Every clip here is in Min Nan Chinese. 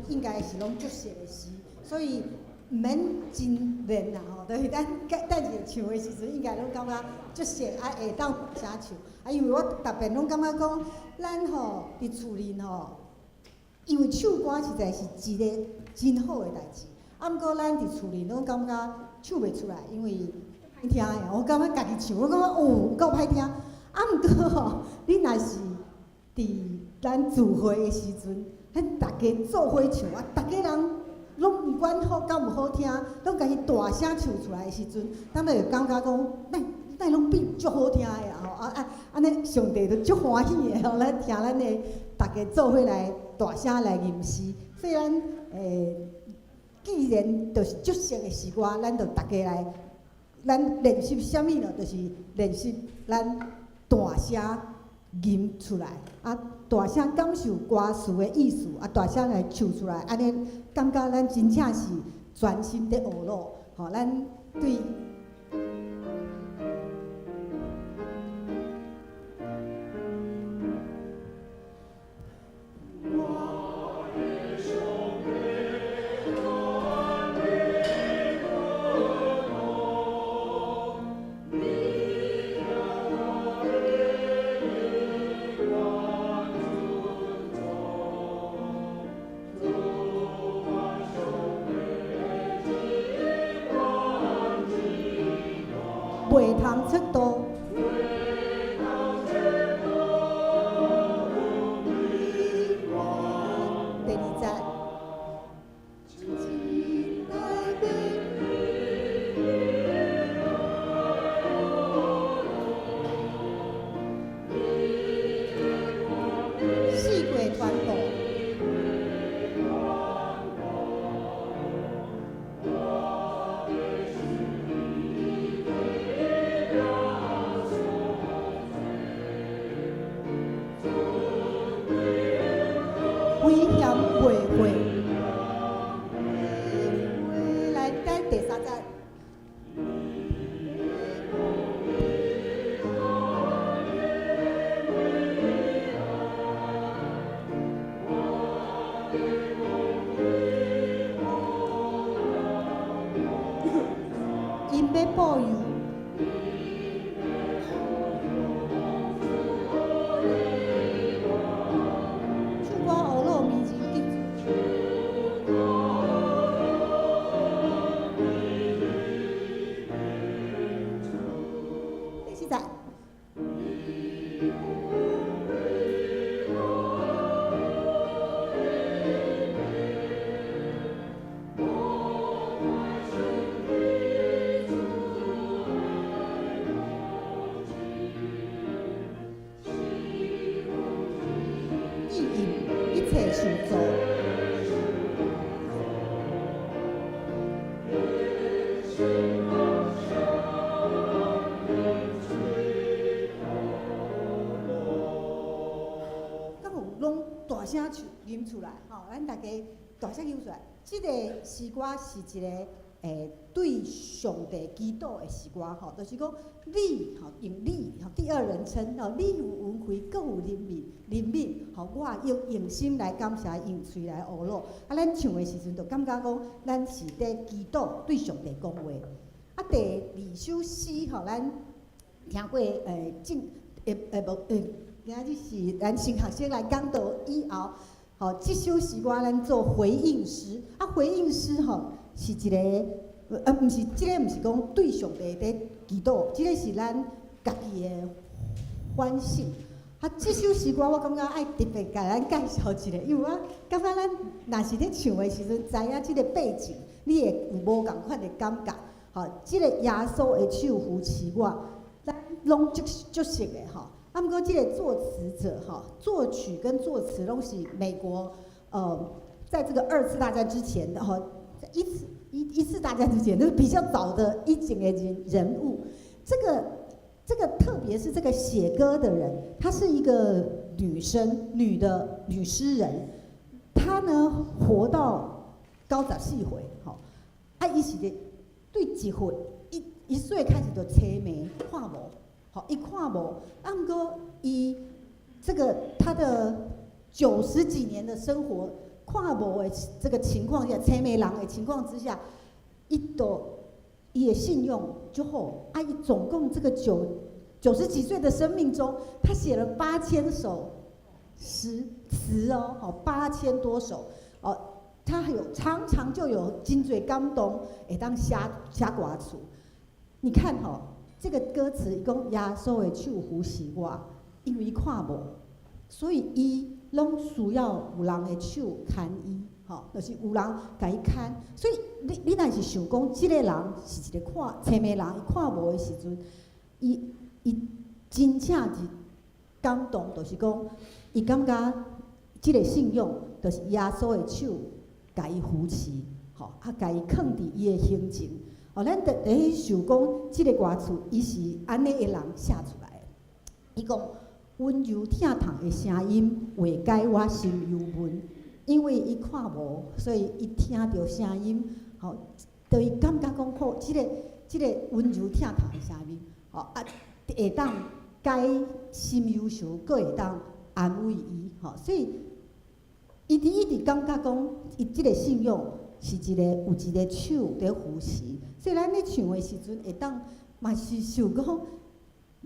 應該是攏足熟的詩，所以毋免真練啦吼，就是咱等一下唱的時陣，應該攏感覺足熟，啊會當大聲唱。啊，因為我逐遍攏感覺講，咱吼佇厝裡吼，因為唱歌實在是一個真好的代誌，啊，毋過咱佇厝裡攏感覺唱袂出來，因為歹聽的。我感覺家己唱，我感覺哦有夠歹聽。啊，毋過吼，你若是佇咱聚會的時陣，咱逐家做伙唱啊，逐家人攏毋管好敢有好聽，攏共伊大聲唱出來的時陣，咱就會感覺講，哪哪攏變足好聽的啊吼！啊啊，按呢上帝就足歡喜的吼，來聽咱的逐家做伙來大聲來吟詩。所以咱既然就是足熟的詩歌，咱就逐家來，咱練習啥物呢？就是練習咱大聲吟出來，啊，大聲感受歌詞的意思，啊，大聲來唱出來，按呢感覺咱真正是專心佇學咯，吼，咱對。袂通出道。第二節。四界傳播。危險袂會。來，等第三節。𪜶欲保佑。唱歌學魯迷人得。第四節。意淫一切受造。敢有攏大聲唱吟出來？吼，咱逐家大聲吟出來。這個詩歌是一個對上帝祈禱的詩歌，吼，就是講你吼用你吼第二人稱吼，你有恩惠，閣有憐憫，憐憫，吼，我用用心來感謝，用喙來呵咾。啊，咱唱的時陣就感覺講，咱是佇祈禱，對上帝講話。啊，第二首詩吼，咱聽過正無今仔日是咱新學生來講道以後，吼，這首詩歌咱做回應詩。啊，回應詩吼是一個，毋是，這個毋是講對上帝佇祈禱，這個是咱家己的反省。啊，這首詩歌我感覺愛特別共咱介紹一下，因為我感覺咱若是咧唱的時陣，知影這個背景，你會有無仝款的感覺。吼，這個耶穌的手扶持我，咱攏足足熟的吼。啊，毋過這個作詞者吼，作曲跟作詞攏是美國，在這個二次大戰之前的吼，一次大戰之前，就是比較早的一景的人物。這個特別是這個寫歌的人，她是一個女生，女的女詩人，她呢活到94歲，吼，啊，伊是咧對一歲一歲開始就青盲看無。好，伊看無，啊，毋過伊這個他的90幾年的生活，看無的這個情況下，青盲人的情況之下，伊都伊的信仰足好，啊，伊總共這個90幾歲的生命中，他寫了8000首詩詞哦，吼，8000多首，哦，他有常常就有真濟感動，會當寫寫歌詞。你看吼，這個歌詞伊講耶穌的手扶持我，因為伊看無，所以伊攏需要有人的手牽伊，吼，就是有人共伊牽。所以你若是想講，這個人是一個看青盲人，伊看無的時陣，伊真正是感動，就是講，伊感覺這個信仰就是耶穌的手共伊扶持，吼，啊，共伊囥佇伊的胸前。哦，咱就佇咧想講，這個歌詞伊是按呢的人寫出來的。伊講溫柔疼痛的聲音，化解我心憂悶。因為伊看無，所以伊聽著聲音，吼，就伊感覺講好，這個溫柔疼痛的聲音，吼啊，會當解心憂愁，閣會當安慰伊，吼，所以伊佇一直感覺講，伊這個信仰是一個有一個手佇扶持，所以咱咧唱的時陣，會當嘛是想講，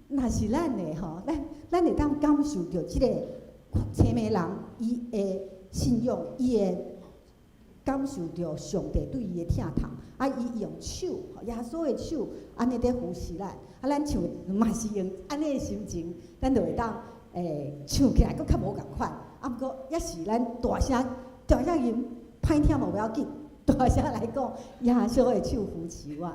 若是咱的吼，咱會當感受著這個青盲人伊的信仰，伊會感受著上帝對伊的疼痛，啊，伊用手，耶穌的手，按呢佇扶持咱，啊，咱唱嘛是用按呢的心情，咱就會當唱起來閣較無仝款。啊，毋過抑是咱大聲大聲吟，歹聽嘛無要緊，大聲來講，耶穌的手扶持我。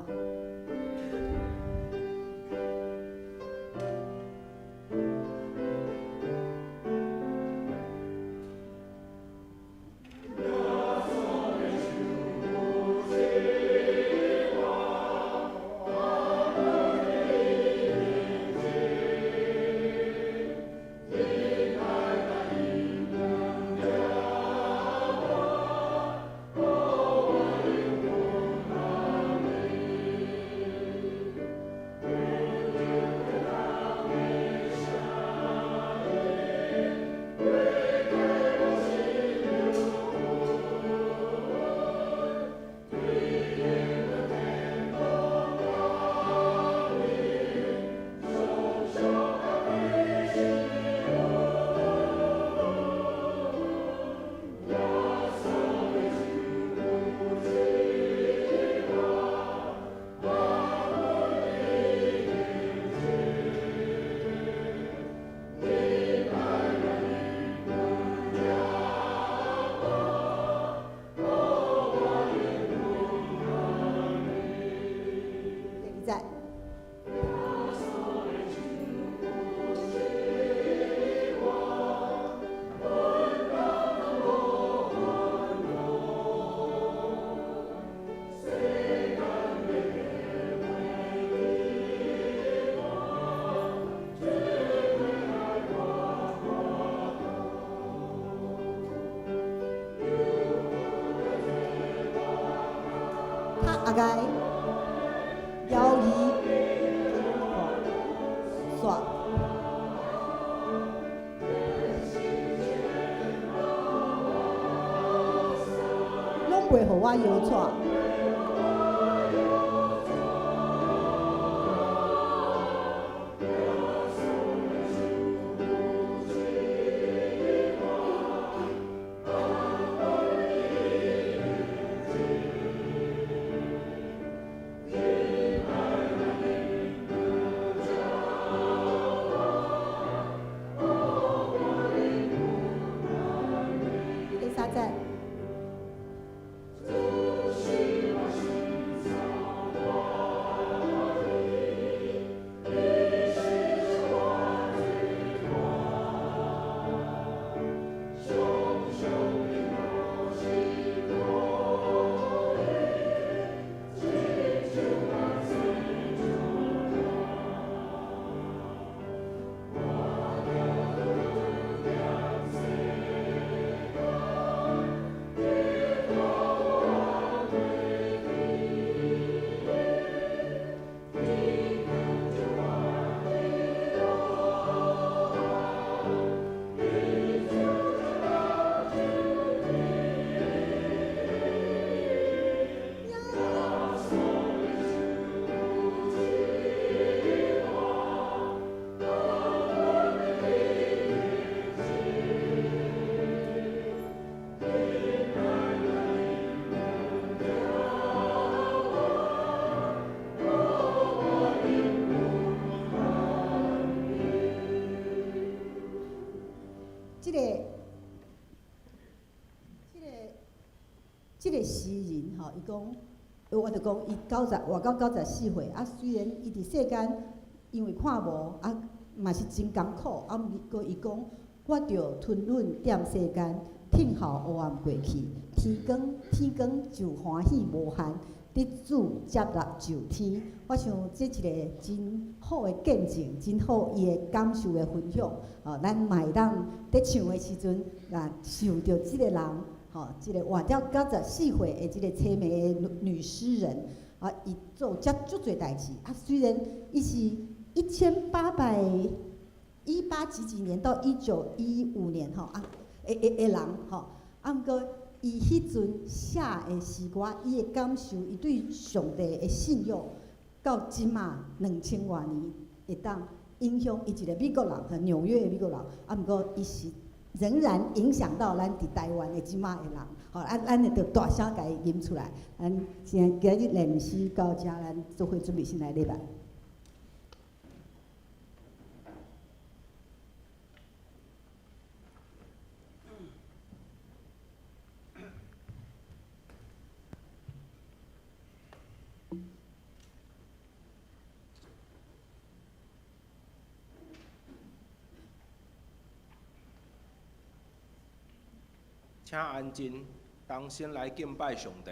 第二節。他阿該搖伊煞，攏袂予我搖掣。第三節。這个詩人吼，伊講，我就講伊九十活到94歲，啊，雖然伊佇世間因為看無，啊，嘛是真艱苦，啊，毋過伊講，我著吞忍踮世間，聽候黑暗過去，天光天光就歡喜無限，得主接納上天。我想這一个真好的見證，真好伊的感受的分享。吼，咱嘛會當佇唱的時陣，若想著這个人，吼，這个活了94歲的這个凄美的女詩人，啊，伊做遮足濟代誌。啊，雖然伊是一千八百一八幾幾年到1915年吼啊，的人吼，啊，毋過伊彼陣寫的詩歌，伊的感受，伊對上帝的信仰，到這馬2000外年會當影響伊一个美國人，和紐約的美國人，啊，毋過伊是仍然影響到咱佇台灣的這馬的人，吼，啊，咱會著大聲共伊吟出來。咱現今日練習到遮，咱做伙準備先來禮拜。請安靜，同心來敬拜上帝。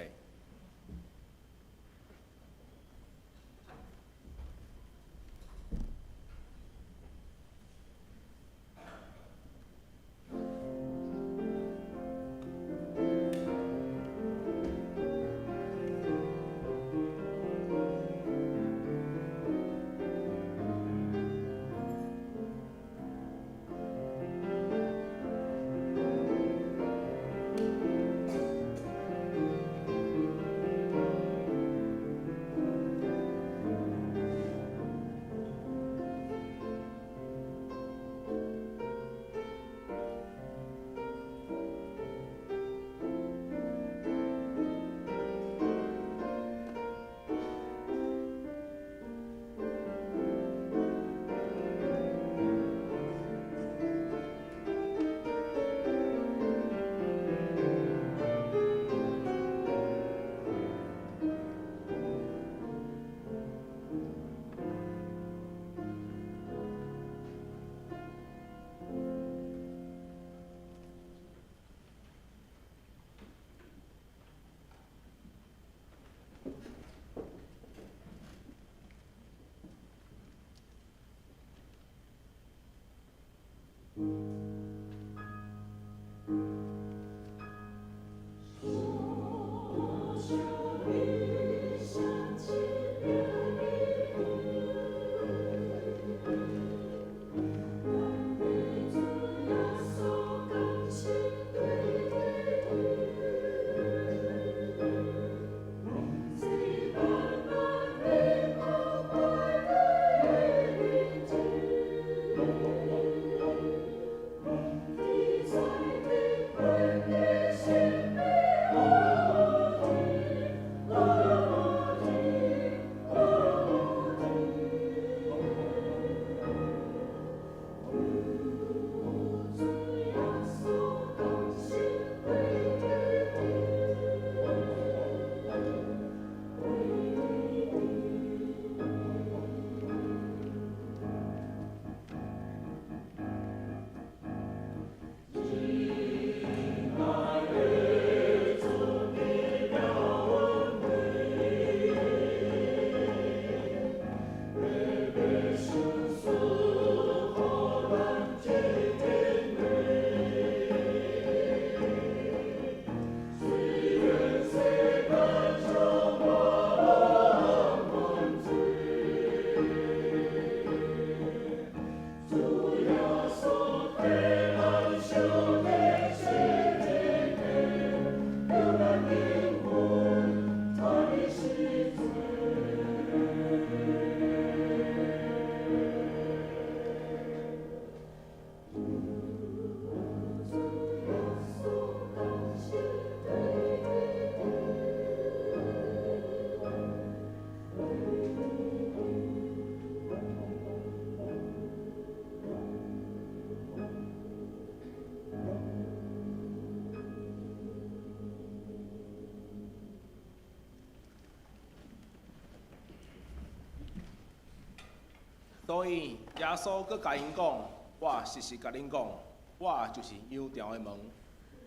所以耶穌閣共𪜶講：我實實共恁講，我就是羊埕的門。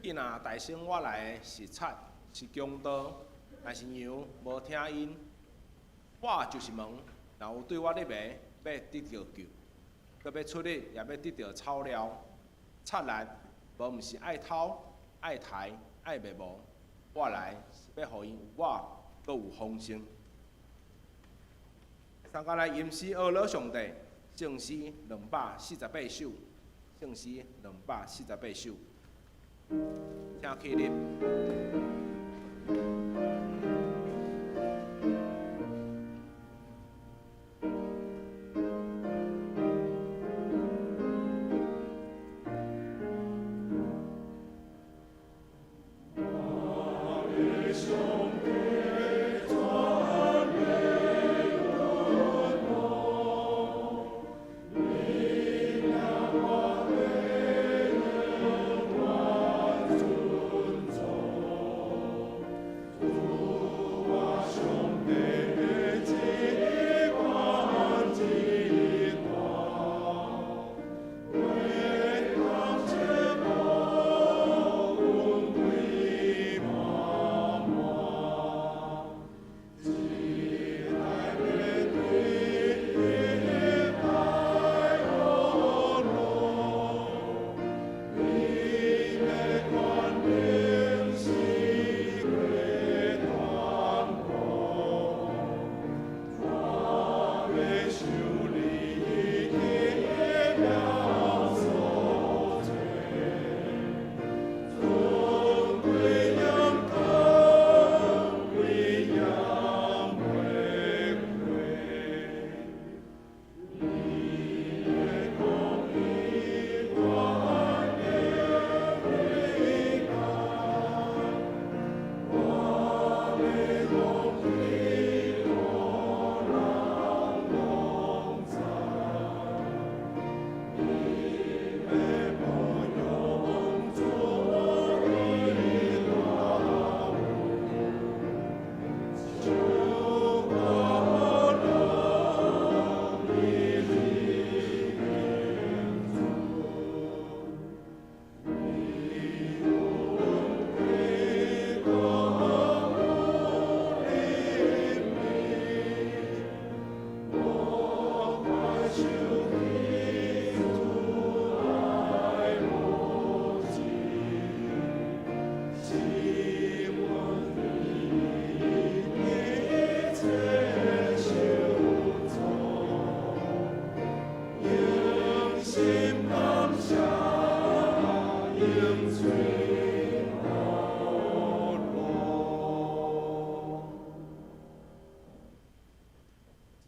囝若代先我來的是賊，是強盜，但是羊無聽𪜶。我就是門，若有對我入的，欲得著救，閣欲出入，也欲得著草料。賊來，無毋是愛偷、愛刣、愛滅亡。我來是欲予𪜶有飽，閣有豐盛。大家來吟詩呵咾上帝，聖詩248首，聖詩248首，請起立。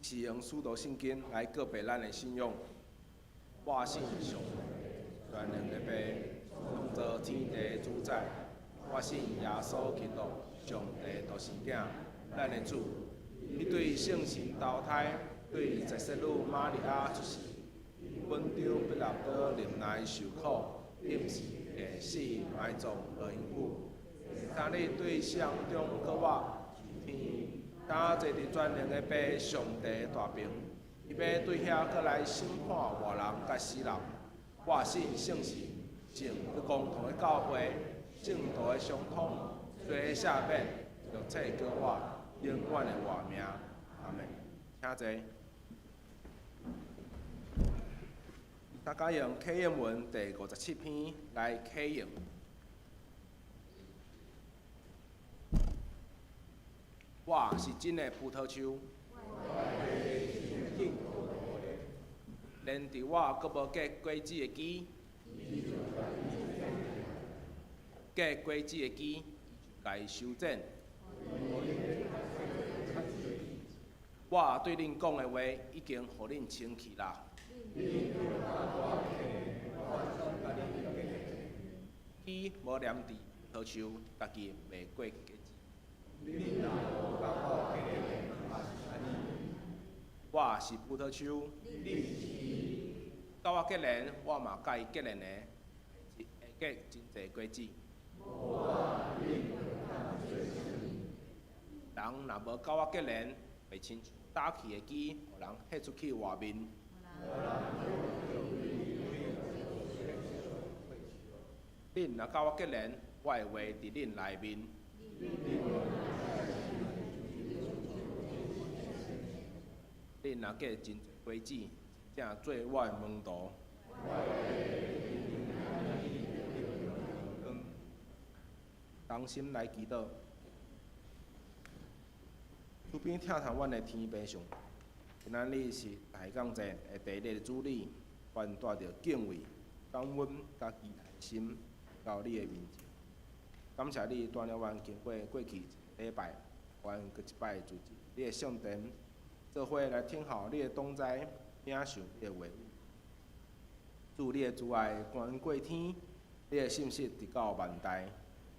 是用使徒信經來告白咱的信仰。我信上帝，全能的父，創造天地主宰。我信耶穌基督，上帝獨生囝，咱的主。伊對聖神投胎，對十聖女瑪利亞出世，本丟彼拉多忍耐受苦，釘死、下死、埋葬、落陰府。三日對死人中復活，天。今坐佇全能的父上帝大爿，伊欲對遐閣來審判活人佮死人。我信聖神，聖閣共同的教會，聖徒的相通，罪赦免，肉體閣活，永遠的活命。阿門。請坐。大家用啟應文第57篇來啟應。我是真的葡萄樹，連佇我閣無結果子的枝，結果子的枝，伊就共伊修剪。我對恁講的話，已經予恁清氣啦。枝無黏佇葡萄樹，家己袂結果子。我是葡萄樹，佮我結連，我嘛佮伊結連的，會結真濟果子。人若無佮我結連，會親像焦去的枝，予人彼出去外面。恁若佮我结连，我的话佇恁內面。恁若結真濟果子，真正做我的門徒。同心來祈禱，慈悲疼惜阮的天父上帝，今仔日是大降節的第一日主日，阮帶著敬畏、感恩佮期待的心到你的面前。感謝你帶領阮經過過去一个禮拜，阮閣一擺聚集你的聖殿，做伙來聽候你的同在，領受你的話語。主，你的慈愛懸過天，你的信實直到萬代，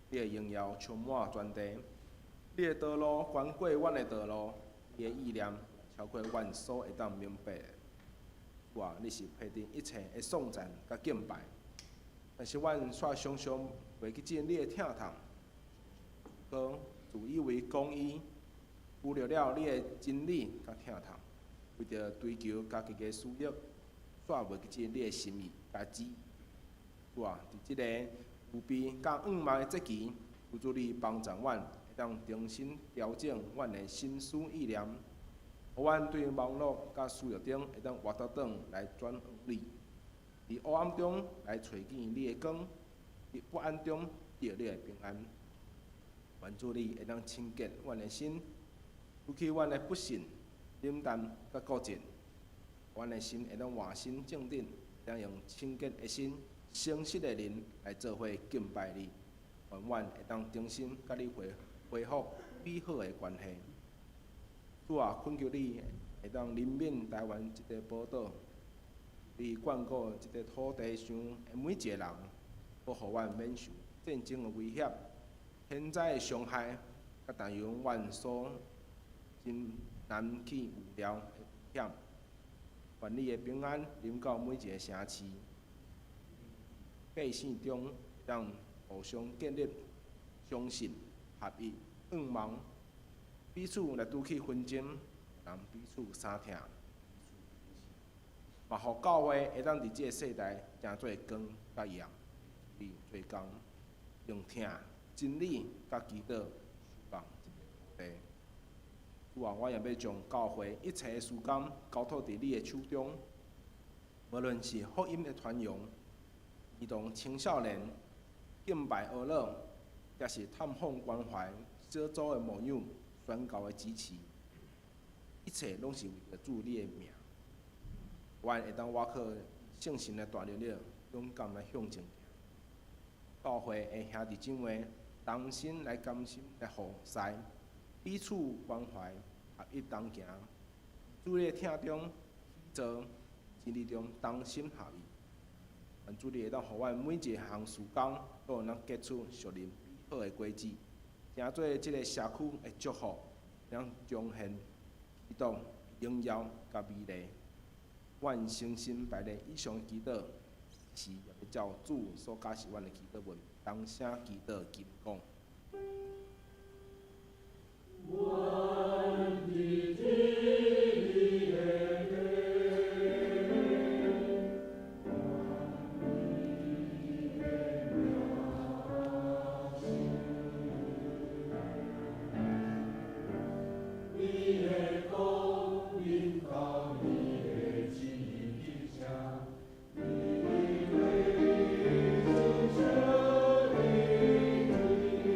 你的榮耀充滿全地，你的道路懸過阮的道路，你的意念超過阮所會當明白的。主啊，你是配得一切的頌讚佮敬拜，但是阮卻常常袂記得你的疼痛，閣自以為公義，忽略了你的真理佮疼痛，為著追求家己的私欲，卻袂記得你的心意佮旨意。主啊，佇這個預備佮向望的節期，求主你幫助阮，會當重新調整阮的心思意念，予阮對忙碌佮私欲中會當活得轉來轉向你，佇黑暗中來揣見你的光，佇不安中得你的平安。願主你會當清潔阮的心，除去阮的不信、冷淡佮固執，阮的心會當換新正直，會當用清潔的心、誠實的靈來做伙敬拜你。願阮會當重新佮你恢復美好的關係。主啊，懇求你會當憐憫台灣這個寶島，你眷顧這個土地上的每一個人，保護阮免受戰爭的威脅、天災的傷害，佮擔憂阮所真難去預料的危險。願你的平安臨到每一個城市，百姓中會當互相建立相信、合一、向望，彼此來拄起紛爭，人彼此相疼，嘛予教會會當佇這個世代成做光佮鹽，你做工，用疼、真理佮祈禱守望這個土地。主啊，我也欲將教會一切的時間交託佇你的手中，無論是福音的傳揚、兒童青少年敬拜學樂，抑是探訪關懷、小組的牧養、宣教的支持，一切攏是為著主你的名。阮會當倚靠聖神的大能力，勇敢來向前行。教會的兄弟姊妹同心來甘心來服侍，彼此關懷，合一同行。主你的疼中做，真理中同心合意。願主你會當予阮每一項事工，都會當結出屬靈美好的果子，成做這个社區的祝福，當彰顯基督榮耀佮美麗。阮誠心拜你以上祈禱，是照主所教示阮的祈禱文，同聲祈禱金講。阮佇這裡的父，願你的名聖，你的國臨到，你的旨意成，你的話親像你。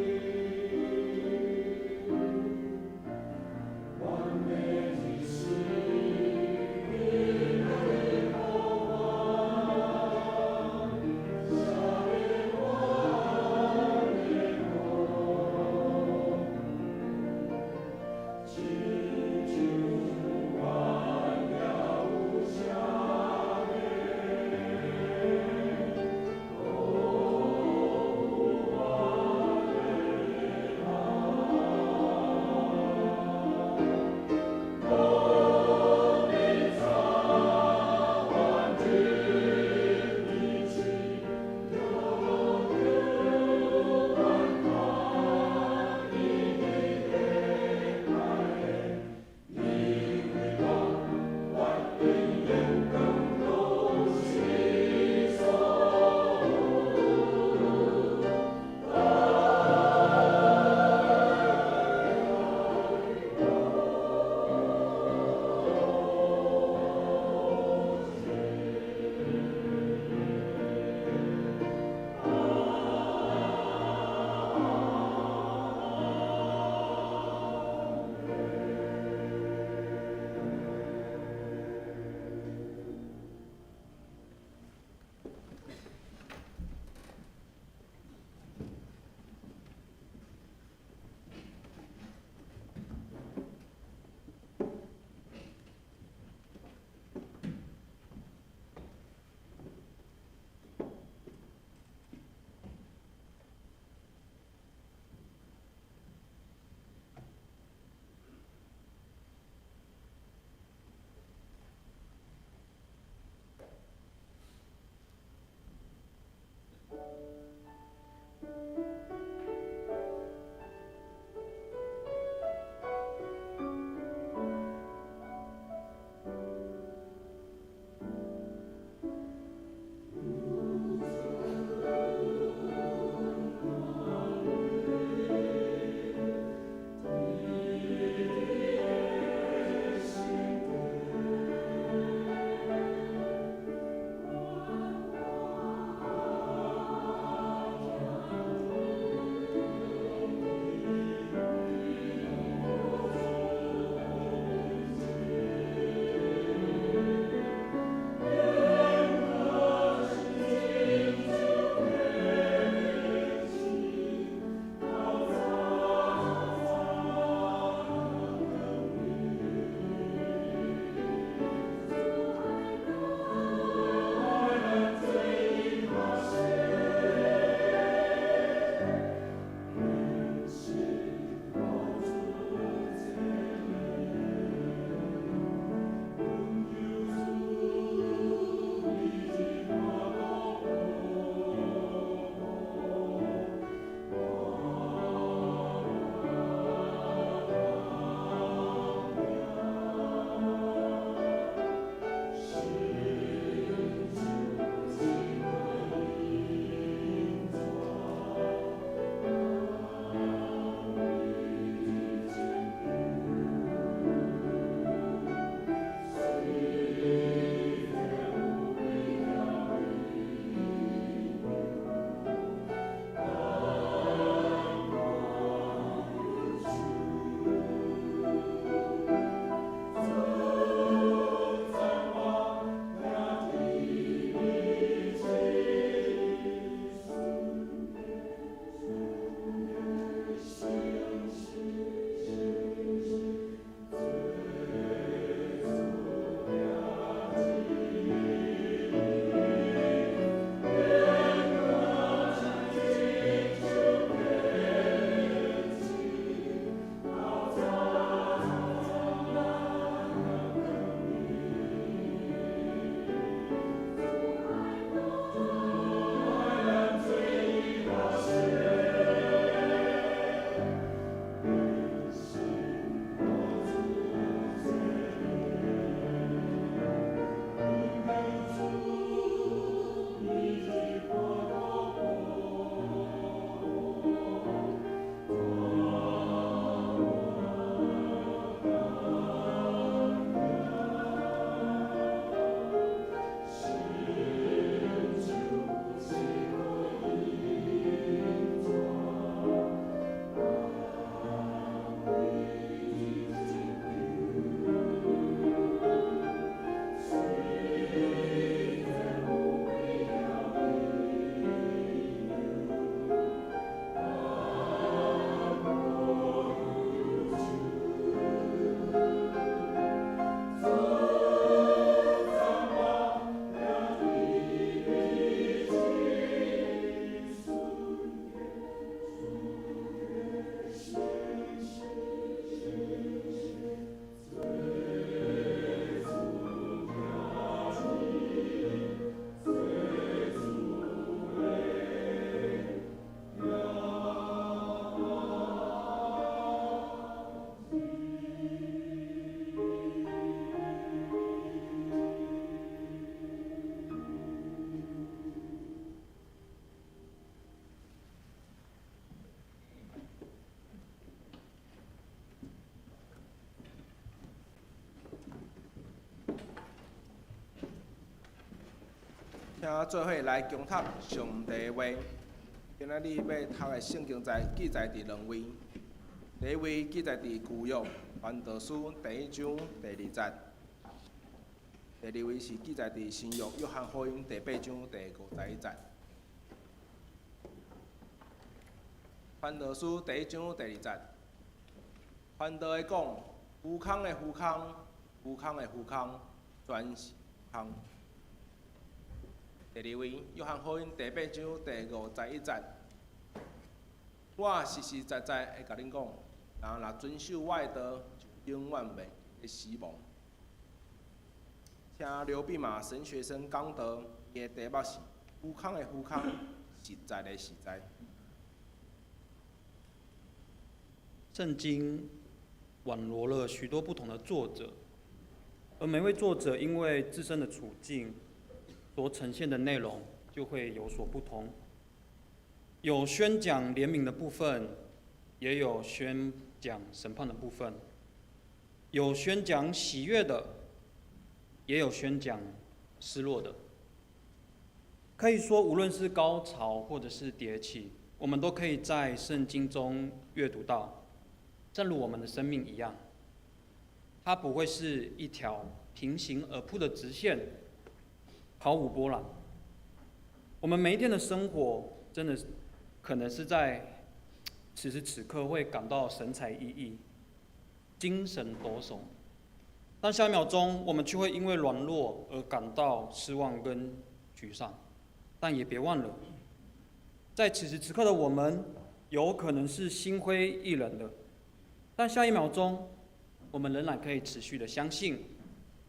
請做伙來恭讀上帝話。今仔日欲讀的聖經在記載佇兩位，第一位記載佇舊約傳道書第一章第二節，第二位是記載佇新約約翰福音第八章第五十一節。傳道書第一章第二節，傳道的講，虛空的虛空，虛空的虛空，全是虛空。第二位，約翰福音第八章第五十一節，我實實在在會共恁講，人若遵守我的道，就永遠袂會死亡。請劉畢馬神學生講道，伊的題目是虛空的虛空，實在的實在。聖經網羅了許多不同的作者，而每位作者因為自身的處境所呈現的內容就會有所不同。有宣講憐憫的部分，也有宣講審判的部分；有宣講喜悅的，也有宣講失落的。可以說，無論是高潮或者是迭起，我們都可以在聖經中閱讀到。正如我們的生命一樣，它不會是一條平行而鋪的直線，毫無波瀾。我們每一天的生活，真的可能是在此時此刻會感到神采奕奕、精神抖擻，但下一秒鐘，我們卻會因為軟弱而感到失望跟沮喪。但也別忘了，在此時此刻的我們，有可能是心灰意冷的。但下一秒鐘，我們仍然可以持續的相信，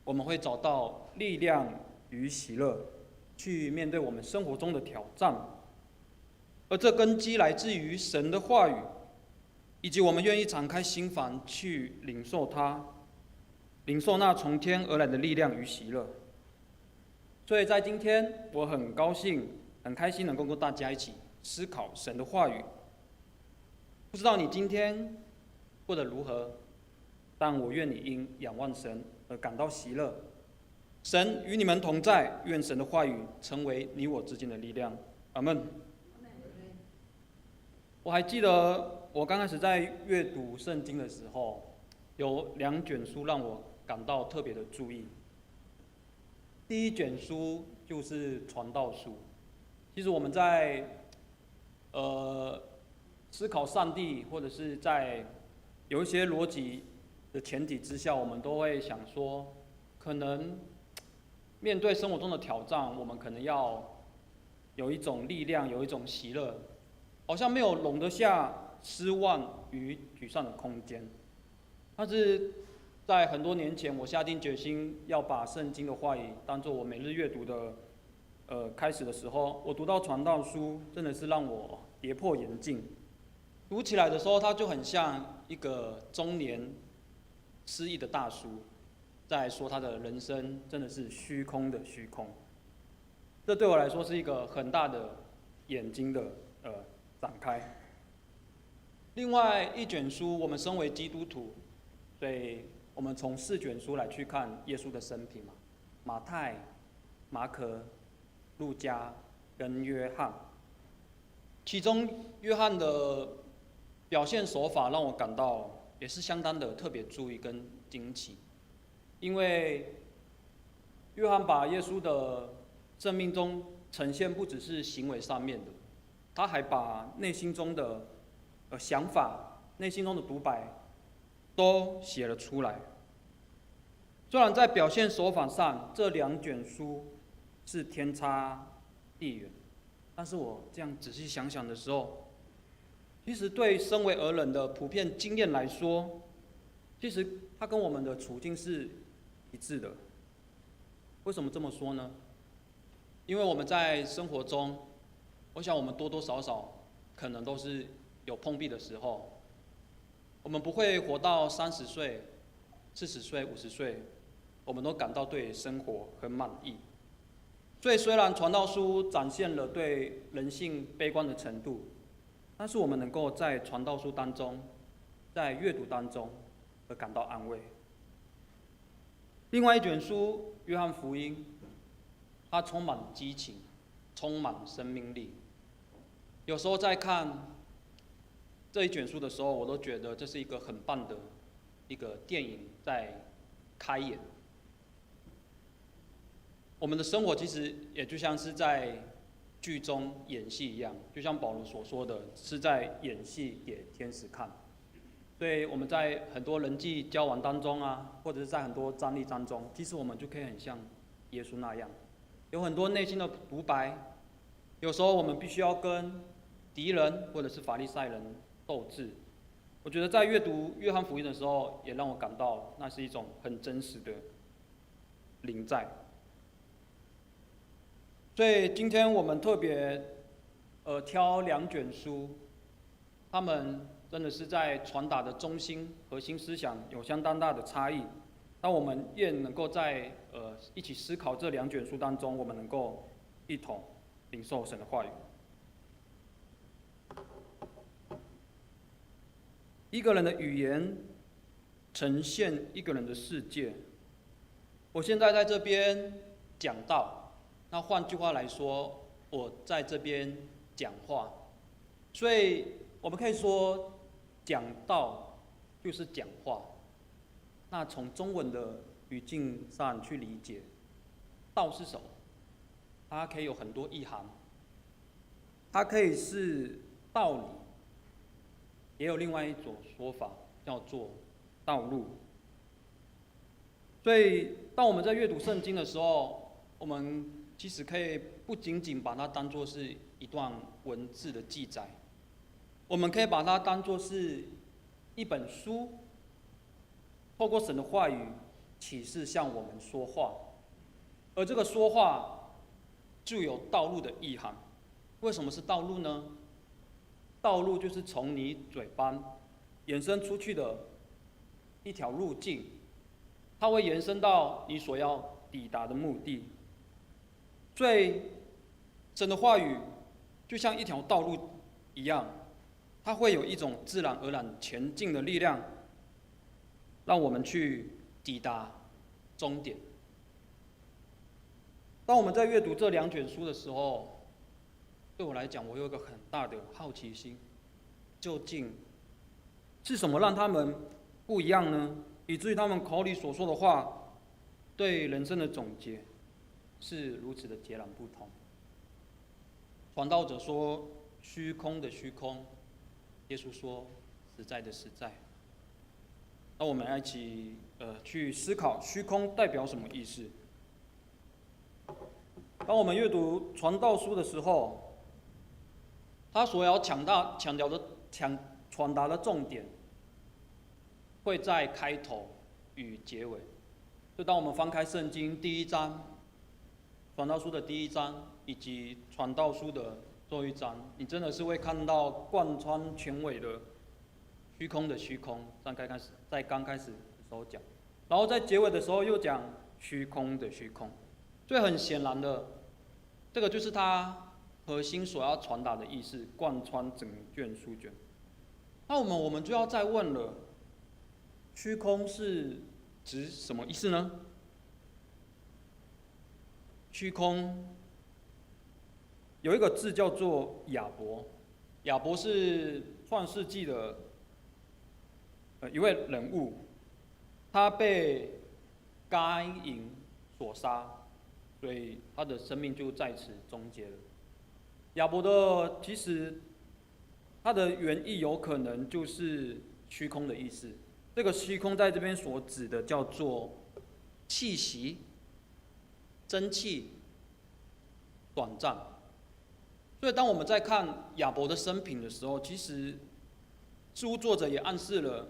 我們會找到力量與喜樂，去面對我們生活中的挑戰。而這根基來自於神的話語，以及我們願意敞開心房去領受它，領受那從天而來的力量與喜樂。所以在今天，我很高興、很開心能夠跟大家一起思考神的話語。不知道你今天過得如何？但我願你因仰望神而感到喜樂。神與你們同在，願神的話語成為你我之間的力量。阿門。我還記得我剛開始在閱讀聖經的時候，有兩卷書讓我感到特別的注意。第一卷書就是傳道書。其實我們在思考上帝，或者是在有一些邏輯的前提之下，我們都會想說，可能面對生活中的挑戰，我們可能要有一種力量，有一種喜樂，好像沒有容得下失望與沮喪的空間。但是在很多年前，我下定決心要把聖經的話語當做我每日閱讀的開始的時候，我讀到傳道書，真的是讓我跌破眼鏡。讀起來的時候，它就很像一個中年失意的大叔，在說他的人生真的是虛空的虛空。這對我來說是一個很大的眼睛的展開。另外一卷書，我們身為基督徒，所以我們從四卷書來去看耶穌的生平嘛，馬太、馬可、路加跟約翰。其中約翰的表現手法讓我感到也是相當的特別注意跟驚奇，因為約翰把耶穌的生命中呈現不只是行為上面的，他還把內心中的想法、內心中的獨白都寫了出來。雖然在表現手法上這兩卷書是天差地遠，但是我這樣仔細想想的時候，其實對身為兒人的普遍經驗來說，其實他跟我們的處境是一致的。為什麼這麼說呢？因為我們在生活中，我想我們多多少少可能都是有碰壁的時候。我們不會活到30歲、40歲、50歲，我們都感到對生活很滿意。所以雖然傳道書展現了對人性悲觀的程度，但是我們能夠在傳道書當中，在閱讀當中而感到安慰。另外一卷書《約翰福音》，它充滿激情。充满生命力。有时候在看这一卷书的时候，我都觉得这是一个很棒的一个电影在开演。我们的生活其实也就像是在剧中演戏一样，就像保罗所说的，是在演戏给天使看。所以我们在很多人际交往当中啊，或者是在很多张力当中，其实我们就可以很像耶稣那样，有很多内心的独白。有时候我们必须要跟敌人或者是法利赛人斗智。我觉得在阅读约翰福音的时候，也让我感到那是一种很真实的临在。所以今天我们特别挑两卷书，他们真的是在传达的中心核心思想有相当大的差异。那我们愿能够在一起思考这两卷书当中，我们能够一同领受神的话语。一个人的语言呈现一个人的世界。我现在在这边讲道，那换句话来说，我在这边讲话，所以我们可以说，讲道就是讲话。那从中文的语境上去理解，道是什么？它可以有很多意涵，它可以是道理，也有另外一种说法叫做道路。所以，当我们在阅读圣经的时候，我们其实可以不仅仅把它当作是一段文字的记载，我们可以把它当作是一本书，透过神的话语启示向我们说话，而这个说话就有道路的意涵。为什么是道路呢？道路就是从你嘴巴延伸出去的一条路径，它会延伸到你所要抵达的目的。所以，神的话语就像一条道路一样，它会有一种自然而然前进的力量，让我们去抵达终点。当我们在阅读这两卷书的时候，对我来讲，我有一个很大的好奇心，究竟是什么让他们不一样呢？以至于他们口里所说的话，对人生的总结是如此的截然不同。传道者说虚空的虚空，耶稣说实在的实在。那我们一起去思考虚空代表什么意思。当我们阅读传道书的时候，他所要强大强调的强传达的重点，会在开头与结尾。就当我们翻开圣经第一章，传道书的第一章以及传道书的最后一章，你真的是会看到贯穿全尾的虚空的虚空。在刚开始的时候讲，然后在结尾的时候又讲虚空的虚空。所以很显然的，这个就是他核心所要传达的意思，贯穿整卷书卷。那我们就要再问了，虚空是指什么意思呢？虚空有一个字叫做亚伯，亚伯是创世纪的一位人物，他被该隐所杀，所以他的生命就在此终结了。亚伯的其实他的原意有可能就是虚空的意思。这个虚空在这边所指的叫做气息、蒸汽、短暂。所以当我们在看亚伯的生平的时候，其实似乎作者也暗示了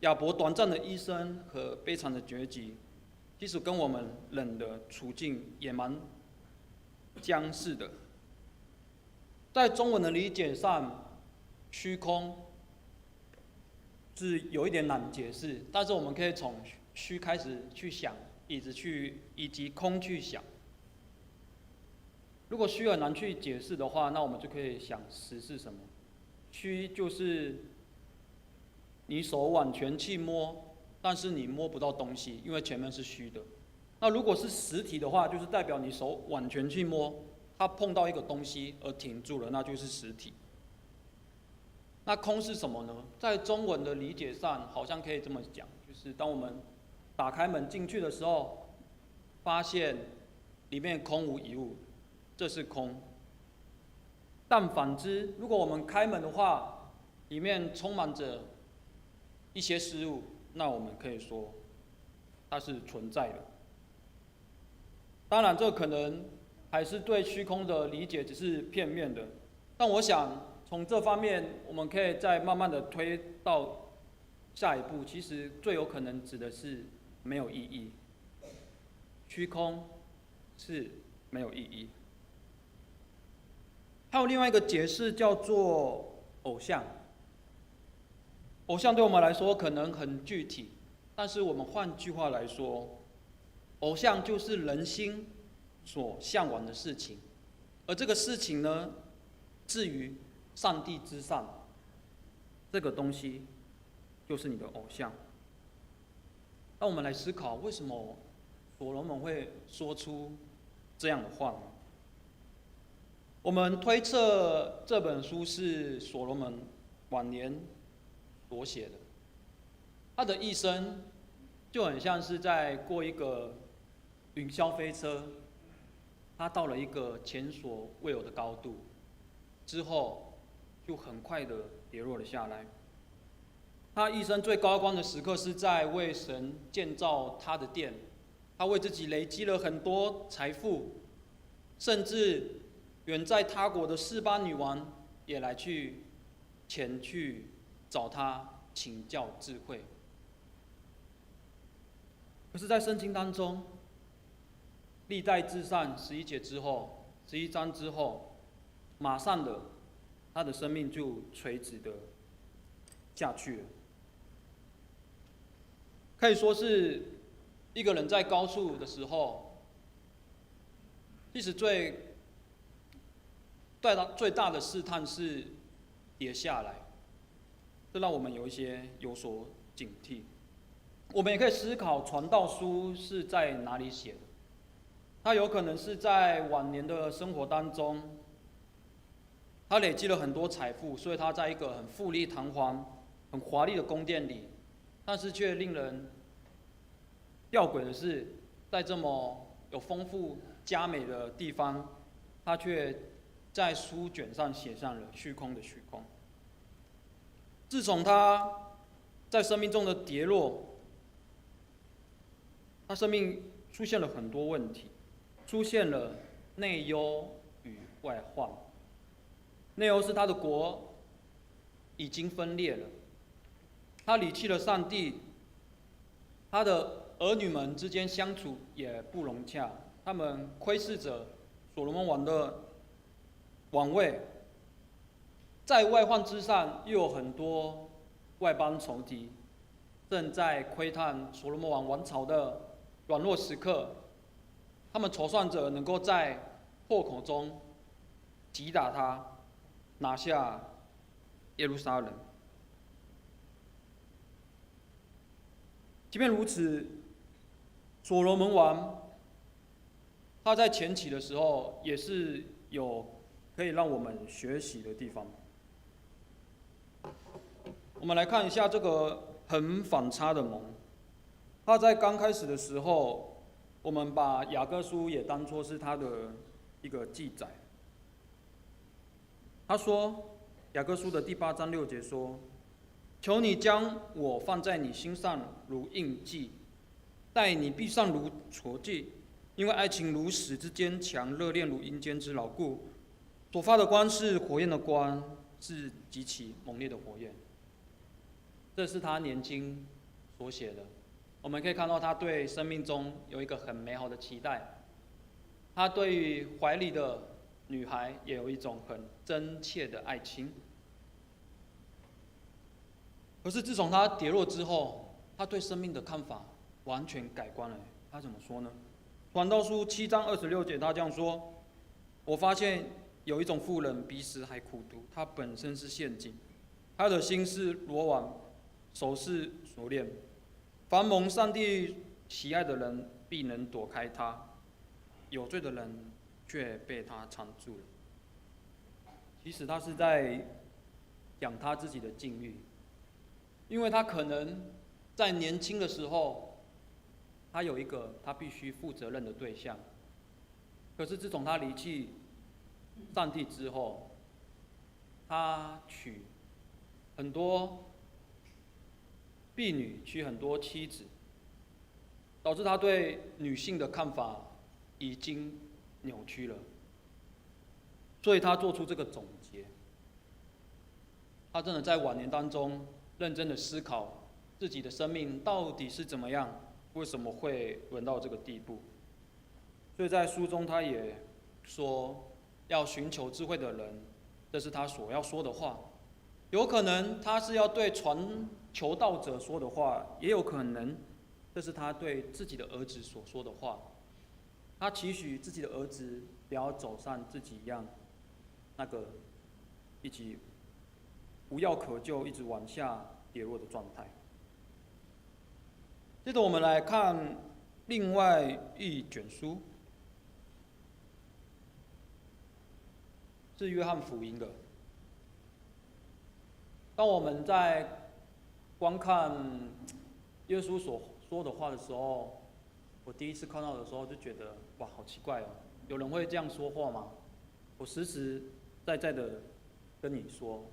亚伯短暂的一生和悲惨的结局，其实跟我们人的处境也蛮相似的。在中文的理解上，虚空是有一点难解释，但是我们可以从虚开始去想，以及空去想。如果虚很难去解释的话，那我们就可以想实是什么？虚就是你手往前去摸，但是你摸不到东西，因为前面是虚的。那如果是实体的话，就是代表你手往前去摸，它碰到一个东西而停住了，那就是实体。那空是什么呢？在中文的理解上，好像可以这么讲，就是当我们打开门进去的时候，发现里面空无一物，这是空。但反之，如果我们开门的话，里面充满着一些事物，那我们可以说它是存在的。当然，这可能还是对虚空的理解只是片面的，但我想从这方面，我们可以再慢慢的推到下一步。其实最有可能指的是没有意义，虚空是没有意义。还有另外一个解释叫做偶像。偶像对我们来说可能很具体，但是我们换句话来说，偶像就是人心所向往的事情，而这个事情呢，置于上帝之上，这个东西就是你的偶像。那我们来思考，为什么所罗门会说出这样的话呢？我们推测这本书是所罗门晚年所写的，他的一生就很像是在过一个云霄飞车，他到了一个前所未有的高度，之后就很快的跌落了下来。他一生最高光的时刻是在为神建造他的殿，他为自己累积了很多财富，甚至远在他国的示巴女王也来去前去找他请教智慧。可是，在圣经当中，历代志上11节之后，11章之后，马上的，他的生命就垂直的下去了。可以说是一个人在高处的时候，其实最大的试探是跌下来，这让我们有一些有所警惕。我们也可以思考，传道书是在哪里写的？他有可能是在晚年的生活当中，他累积了很多财富，所以他在一个很富丽堂皇、很华丽的宫殿里，但是却令人吊诡的是，在这么有丰富佳美的地方，他却在书卷上写上了虚空的虚空。自从他在生命中的跌落，他生命出现了很多问题，出现了内忧与外患。内忧是他的国已经分裂了，他离弃了上帝，他的儿女们之间相处也不融洽，他们窥视着所罗门王的王位，在外患之上，又有很多外邦仇敌正在窥探所罗门王王朝的软弱时刻，他们筹算着能够在破口中击打他，拿下耶路撒冷。即便如此，所罗门王他在前期的时候也是有可以让我们学习的地方。我们来看一下这个很反差的盟。他在刚开始的时候，我们把雅各书也当作是他的一个记载。他说，雅各书的第8章6节说：“求你将我放在你心上如印记，戴你臂上如戳记，因为爱情如死之坚强，热恋如阴间之牢固。所发的光是火焰的光，是极其猛烈的火焰。”这是他年轻所写的。我们可以看到他对生命中有一个很美好的期待，他对于怀里的女孩也有一种很真切的爱情。可是自从他跌落之后，他对生命的看法完全改观了。他怎么说呢？传道书7章26节，他这样说：“我发现有一种妇人比死还苦毒，她本身是陷阱，她的心是罗网，手是锁链。凡蒙上帝喜爱的人，必能躲开她；有罪的人卻被他藏住了。其實他是在講他自己的境遇，因為他可能在年輕的時候，他有一個他必須負責任的對象，可是自從他離棄上帝之後，他娶很多婢女，娶很多妻子，導致他對女性的看法已經扭曲了，所以他做出這個總結。他真的在晚年當中認真的思考自己的生命到底是怎麼樣，為什麼會淪到這個地步。所以在書中他也說，要尋求智慧的人，這是他所要說的話。有可能他是要對傳求道者說的話，也有可能這是他對自己的兒子所說的話。他期許自己的兒子不要走上自己一樣，那個一直無藥可救，一直往下跌落的狀態。接着我們來看另外一卷書，是約翰福音的。當我們在觀看耶穌所說的話的時候，我第一次看到的時候就覺得，哇，好奇怪哦！有人會這樣說話嗎？我實實在在的跟你說。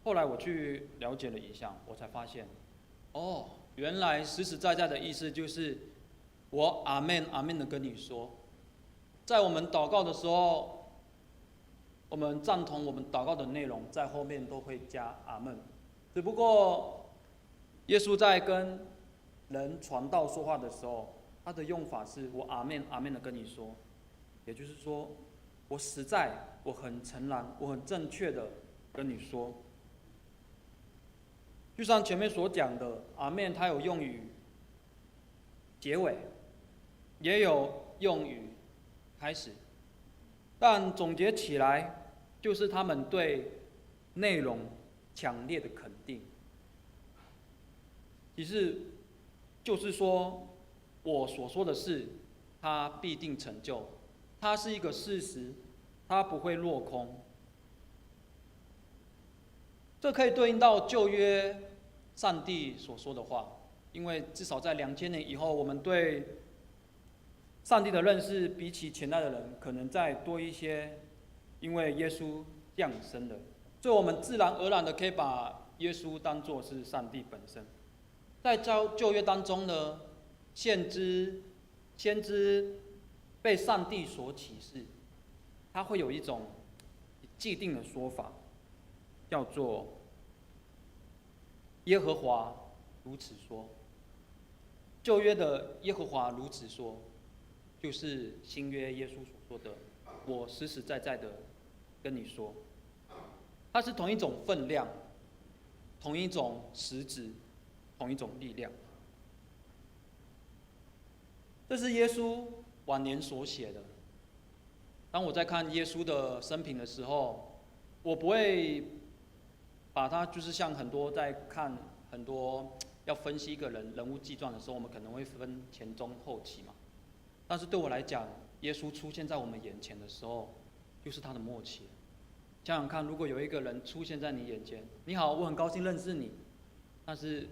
後來我去了解了一下，我才發現，哦，原來實實在在的意思就是我阿們阿們的跟你說，在我們禱告的時候，我們贊同我們禱告的內容，在後面都會加阿們。只不過耶穌在跟人傳道說話的時候，他的用法是我阿們阿們的跟你說，也就是說，我實在，我很誠然，我很正確的跟你說。就像前面所講的，阿們它有用於結尾，也有用於開始，但總結起來，就是他們對內容強烈的肯定。其實，就是說我所說的事，它必定成就，它是一個事實，它不會落空。這可以對應到舊約上帝所說的話，因為至少在2000年以後，我們對上帝的認識比起前代的人可能再多一些，因為耶穌降生了，所以我們自然而然的可以把耶穌當作是上帝本身。在舊約當中呢，先知被上帝所啟示，他會有一種既定的說法，叫做耶和華如此說。舊約的耶和華如此說，就是新約耶穌所說的，我實實在在的跟你說，它是同一種分量，同一種實質，同一種力量。這是耶穌晚年所寫的。當我在看耶穌的生平的時候，我不會把他就是像很多在看很多要分析一個人人物紀傳的時候，我們可能會分前中後期嘛。但是對我來講，耶穌出現在我們眼前的時候，就是他的末期。想想看，如果有一個人出現在你眼前，你好，我很高興認識你，但是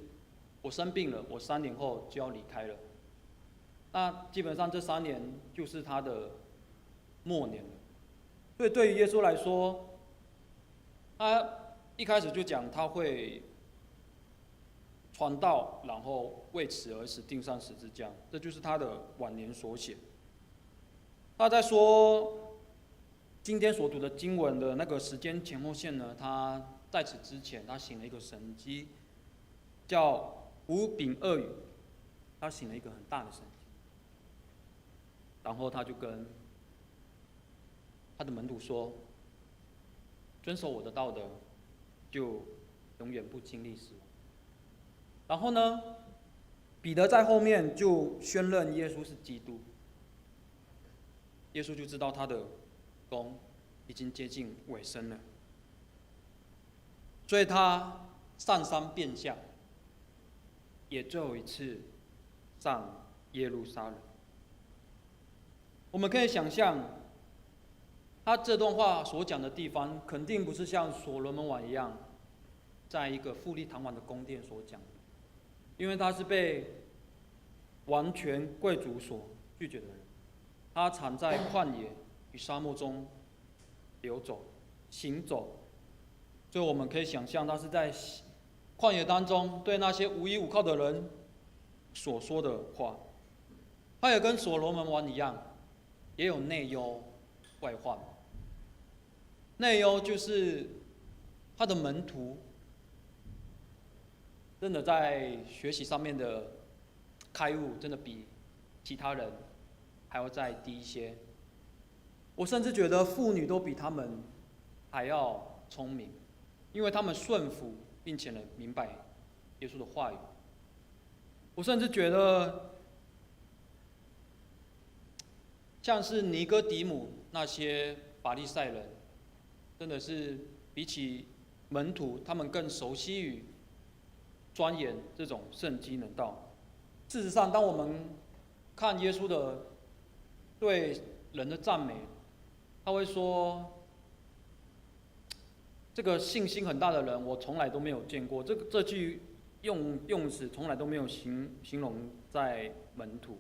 我生病了，我3年後就要離開了。那基本上這三年就是他的末年了。所以對於耶穌來說，他一開始就講他會傳道，然後為此而死，釘上十字架，這就是他的晚年所寫。他在說今天所讀的經文的那個時間前後線呢，他在此之前，他行了一個神蹟，叫五餅二魚，他行了一個很大的神蹟。然後他就跟他的門徒說：“遵守我的道的，就永遠不經歷死亡。”然後呢，彼得在後面就宣認耶穌是基督。耶穌就知道他的工已經接近尾聲了，所以他上山變像，也最後一次上耶路撒冷。我們可以想象，他這段話所講的地方，肯定不是像所羅門王一樣，在一個富麗堂皇的宮殿所講的，因為他是被王權貴族所拒絕的人，他常在曠野與沙漠中遊走、行走，所以我們可以想象，他是在曠野當中對那些無依無靠的人所說的話。他也跟所羅門王一樣，也有內憂外患。內憂就是他的門徒真的在學習上面的開悟，真的比其他人還要再低一些。我甚至覺得婦女都比他們還要聰明，因為他們順服並且能明白耶穌的話語。我甚至覺得，像是尼哥底母那些法利賽人，真的是比起門徒，他們更熟悉與鑽研這種聖經的道。事實上，當我們看耶穌的對人的讚美，他會說：“這個信心很大的人，我從來都沒有見過。”這句用詞從來都沒有形容在門徒。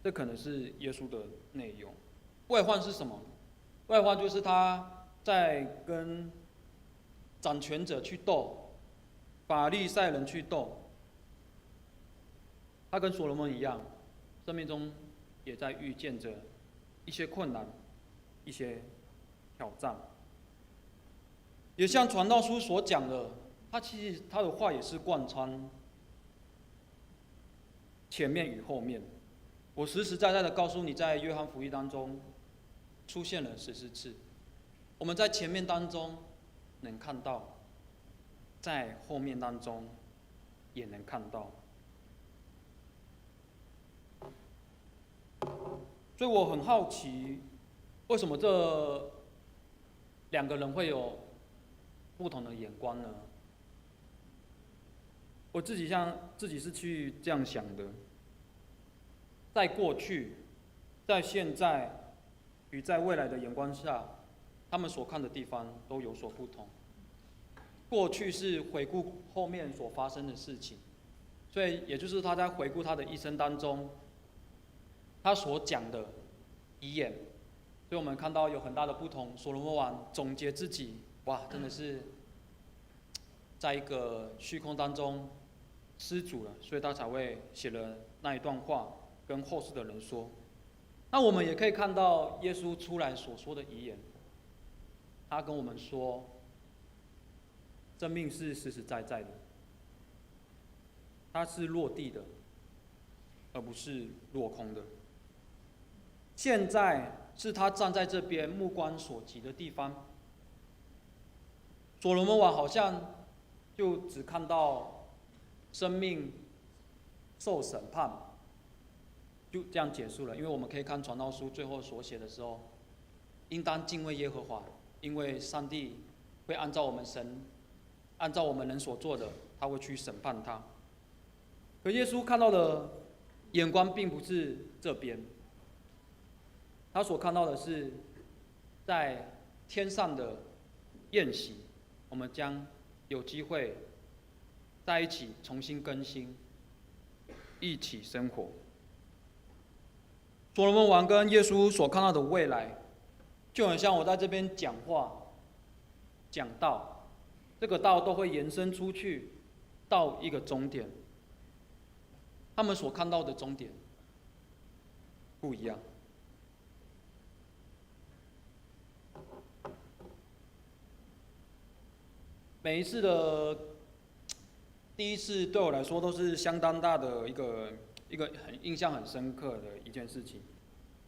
這可能是耶穌的內憂。外患是什麼？外患就是他在跟掌權者去鬥，法利賽人去鬥。他跟所羅門一樣，生命中也在遇見著一些困難、一些挑戰。也像傳道書所講的，他其實他的話也是貫穿前面與後面。我實實在在的告訴你，在約翰福音當中出現了14次。我們在前面當中能看到，在後面當中也能看到。所以我很好奇，為什麼這兩個人會有不同的眼光呢？我自己像自己是去這樣想的，在過去、在現在與在未來的眼光下，他們所看的地方都有所不同。過去是回顧後面所發生的事情，所以也就是他在回顧他的一生當中，他所講的遺言，所以我們看到有很大的不同。所羅門王總結自己，哇，真的是在一個虛空當中失足了，所以他才會寫了那一段話跟後世的人說。那我們也可以看到耶穌出來所說的遺言，他跟我們說，生命是實實在在的，它是落地的，而不是落空的。現在是他站在這邊目光所及的地方。所羅門王好像就只看到生命受審判，就這樣結束了。因為我們可以看傳道書最後所寫的時候，應當敬畏耶和華，因為上帝會按照我們神，按照我們人所做的，他會去審判他。可耶穌看到的眼光並不是這邊。他所看到的是，在天上的宴席，我們將有機會在一起重新更新，一起生活。所羅門王跟耶穌所看到的未來，就很像我在這邊講話、講道，這個道都會延伸出去到一個終點。他們所看到的終點不一樣。每一次的第一次對我來說都是相當大的一個很印象很深刻的一件事情，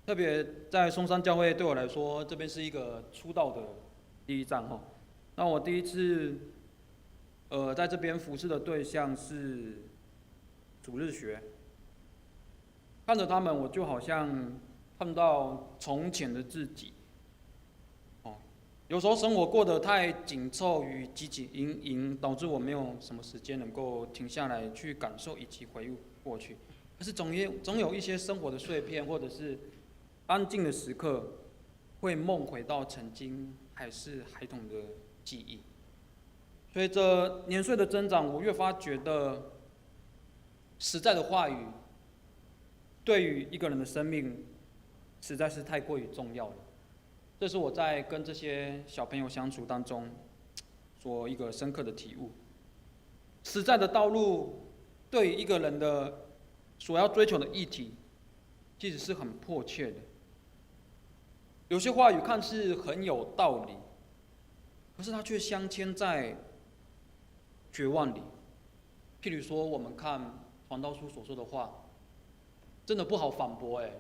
特別在松山教會對我來說，這邊是一個出道的第一站吼。那我第一次，在這邊服侍的對象是主日學，看着他們，我就好像看到從前的自己。有時候生活過得太緊湊與汲汲營營，導致我沒有什麼時間能夠停下來去感受以及回顧過去。可是總有一些生活的碎片，或者是安靜的時刻，會夢回到曾經還是孩童的記憶。隨着年歲的增長，我越發覺得實在的話語對於一個人的生命實在是太過於重要了。這是我在跟這些小朋友相處當中所一個深刻的體悟。實在的道路對於一個人的所要追求的議題，其實是很迫切的。有些話語看似很有道理，可是它卻鑲嵌在絕望裡。譬如說，我們看傳道書所說的話，真的不好反駁哎，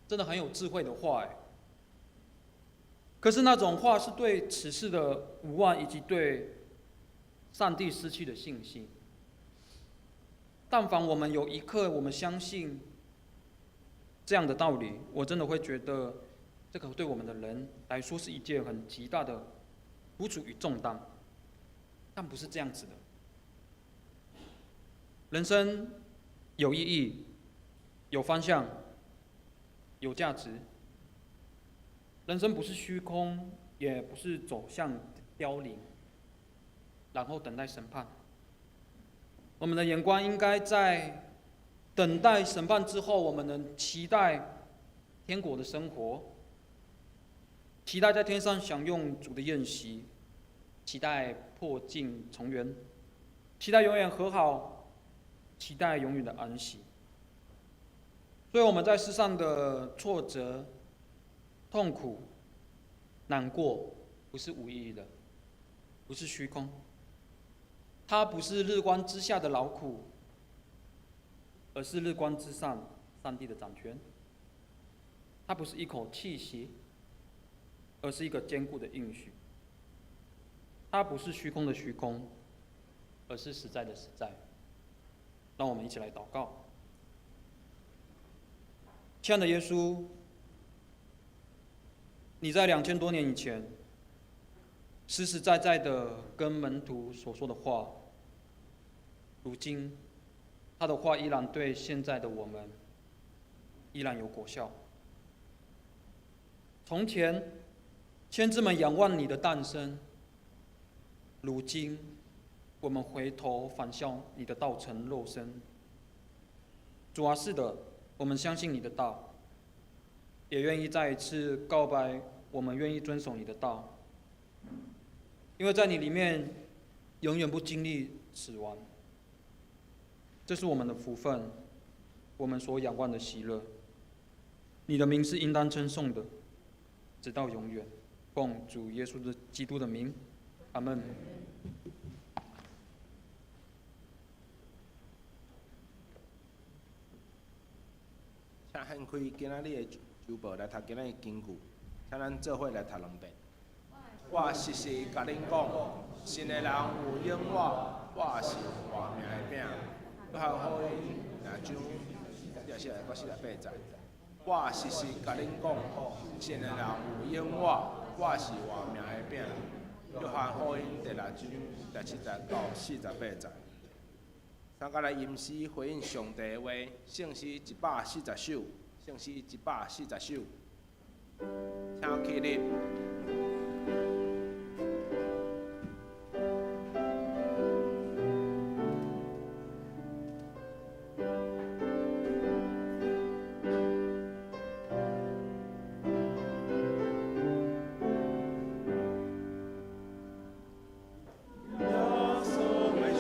真的很有智慧的話哎。可是那種話是對此世的無望，以及對上帝失去的信心。但凡我們有一刻我們相信這樣的道理，我真的會覺得這個對我們的人來說是一件很極大的苦楚與重擔。但不是這樣子的。人生有意義、有方向、有價值。人生不是虛空，也不是走向凋零，然後等待審判。我們的眼光應該在等待審判之後，我們能期待天國的生活，期待在天上享用主的宴席，期待破鏡重圓，期待永遠和好，期待永遠的安息。所以我們在世上的挫折、痛苦、難過，不是無意義的，不是虛空。它不是日光之下的勞苦，而是日光之上上帝的掌權。它不是一口氣息，而是一個堅固的應許。它不是虛空的虛空，而是實在的實在。讓我們一起來禱告。親愛的耶穌，你在2000多年以前，實實在在的跟門徒所說的話，如今，他的話依然對現在的我們依然有果效。從前，先知們仰望你的誕生，如今，我們回頭仿效你的道成肉身。主啊，是的，我們相信你的道，也願意再一次告白，我們願意遵守你的道。因為在你裡面，永遠不經歷死亡，這是我們的福分，我們所仰望的喜樂。你的名是應當稱頌的，直到永遠。奉主耶穌的基督的名，阿門。請掀開今仔日的周報來讀今仔日經句，請咱做伙來讀兩遍。我實實共恁講，信的人有永活，我是活命的餅。約翰福音六章44到48節。我實實共恁講，信的人有永活，我是活命的餅。約翰福音第六章47到48節。三個來吟詩回應上帝的話，聖詩140首，聖詩140首，請起立。耶穌愛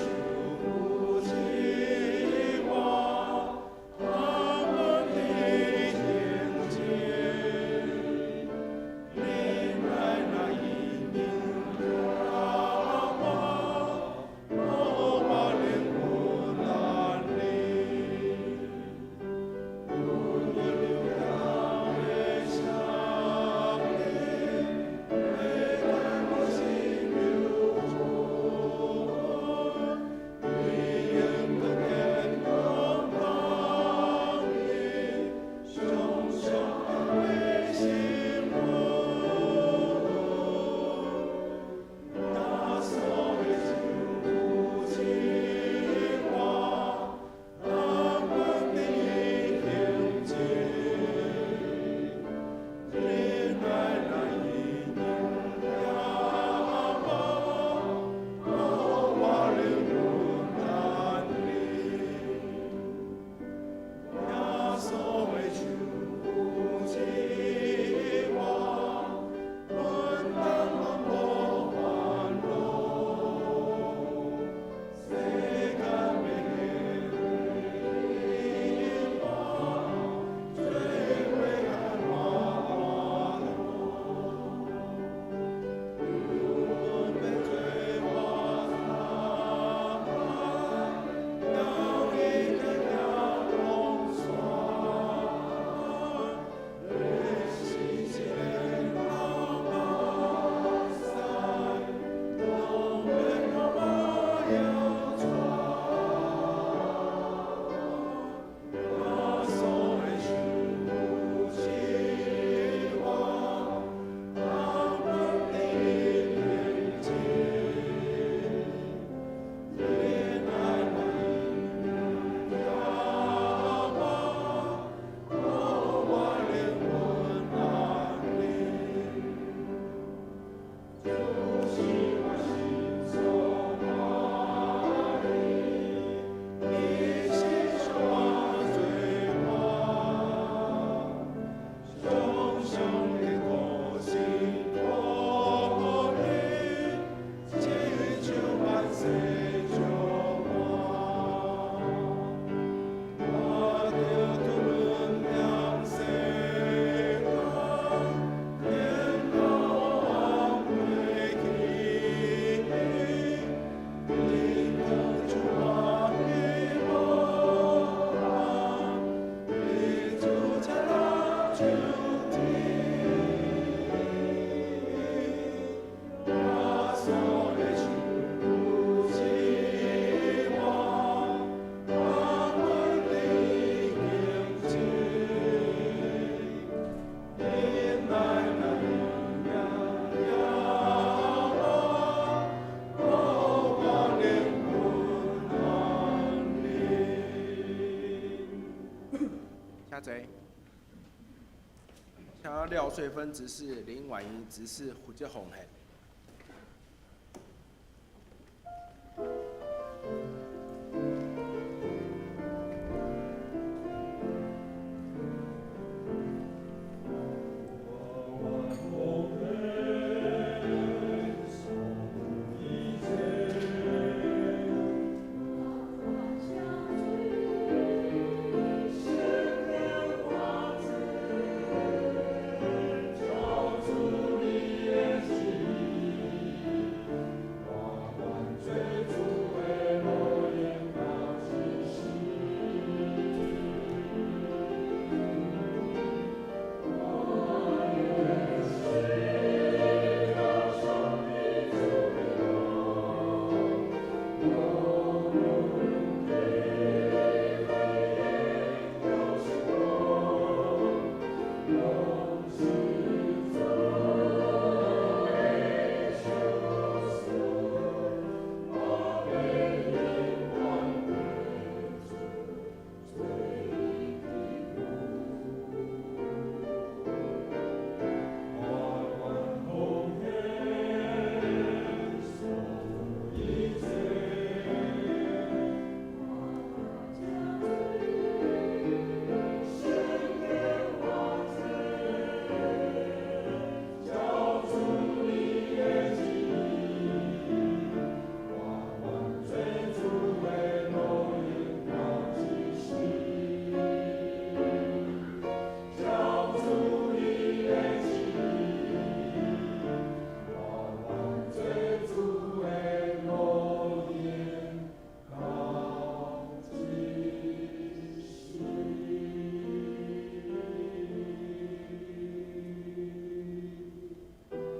請坐。請廖翠芬執事、林婉儀執事負責奉獻。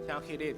請起立。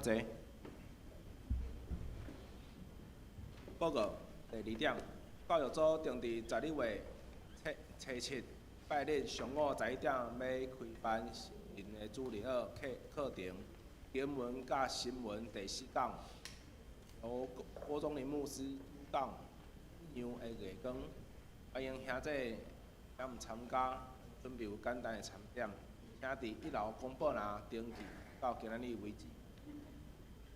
請坐。報告第二點，教育組定佇12月初七拜日上午11點欲開辦成人的主日學課課程，經文佮新聞第四講，由郭宗林牧師主講，羊的眼光，歡迎兄弟踮參加，準備有簡單的餐點，請佇一樓公布欄登記，到今仔日為止。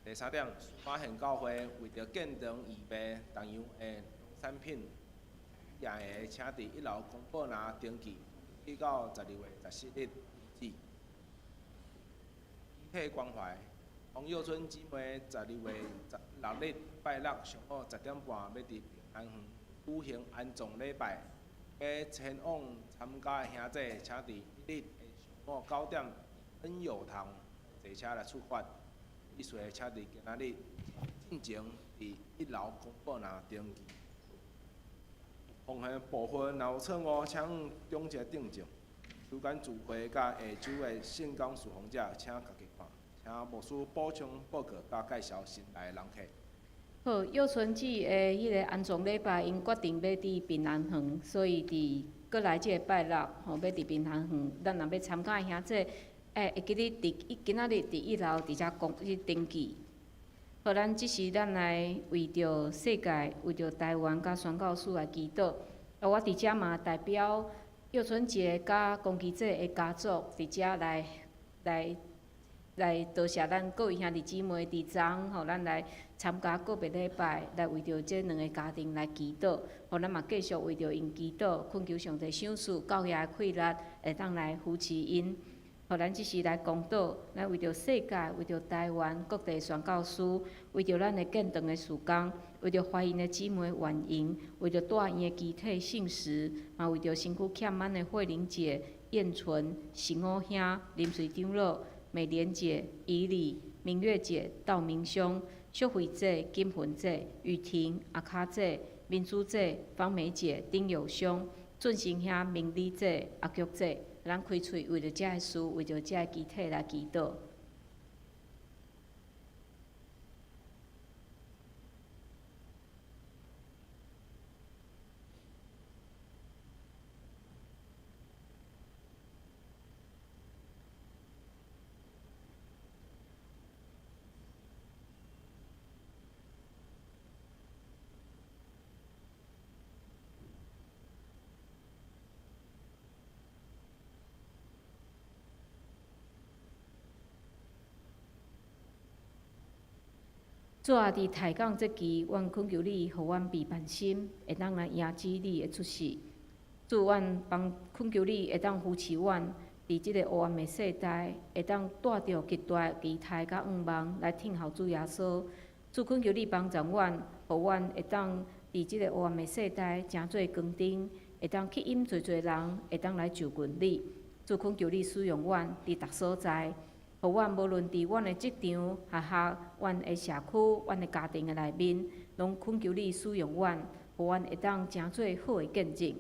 第三點，馬現教會為著建堂預備重要的農產品，也會請佇一樓公布欄登記，記到12月14日為止。肢體關懷，黃幼春姊妹12月16日拜六上午10點半，欲佇平安園舉行安葬禮拜，欲前往參加的兄弟，請佇彼日的上午9點，恩友堂坐車來出發。意思請佇今仔日進前佇一樓公布欄登記。奉獻部分若有錯誤，請中一下訂正。修簡聚會佮下晝的聖工事奉者，請家己看。請牧師補充報告佮介紹新來的人客。好，幼春姊的彼个安葬禮拜，𪜶決定欲佇平安園，所以佇閣來這个拜六，吼，欲佇平安園，咱若欲參加的兄弟，會記得佇今仔日佇一樓佇遮講去登記。好，咱這時咱來為著世界、為著台灣佮宣教士來祈禱。啊，我佇遮嘛代表幼春姐佮龔基姐的家族佇遮來來來多謝咱各位兄弟姊妹佇昨昏吼，咱來參加告別禮拜，來為著這兩个家庭來祈禱，予咱嘛繼續為著𪜶祈禱，懇求上帝賞賜教協的氣力，會當來扶持𪜶。予咱這時來公禱，咱為著世界，為著台灣各地宣教師，為著咱的建堂的事工，為著懷孕的姊妹婉瑩，為著大院的肢體信實，嘛為著身軀欠滿的慧玲姐、燕純、成武兄、林瑞長老、美蓮姐、以禮、明月姐、道明兄、淑慧姐、金雲姐、雨婷、阿卡姐、民主姐、方美姐、丁友兄、俊成兄、明理姐、阿菊姐。咱開喙為著這个事，為著這个肢體來祈禱。主啊，佇抬槓這期，阮懇求你，予阮備辦心，會當來迎接你的出世。主，阮幫懇求你，會當扶持阮，佇這个黑暗的世代，會當帶著極大的期待佮向望來聽候主耶穌。主，懇求你幫助阮，予阮會當佇這个黑暗的世代，成做光燈，會當吸引濟濟人，會當來就近你。主，懇求你使用阮，佇逐所在。予阮無論佇阮的職場、學校、阮的社區、阮的家庭的內面，攏懇求你使用阮，予阮會當成做好的見證。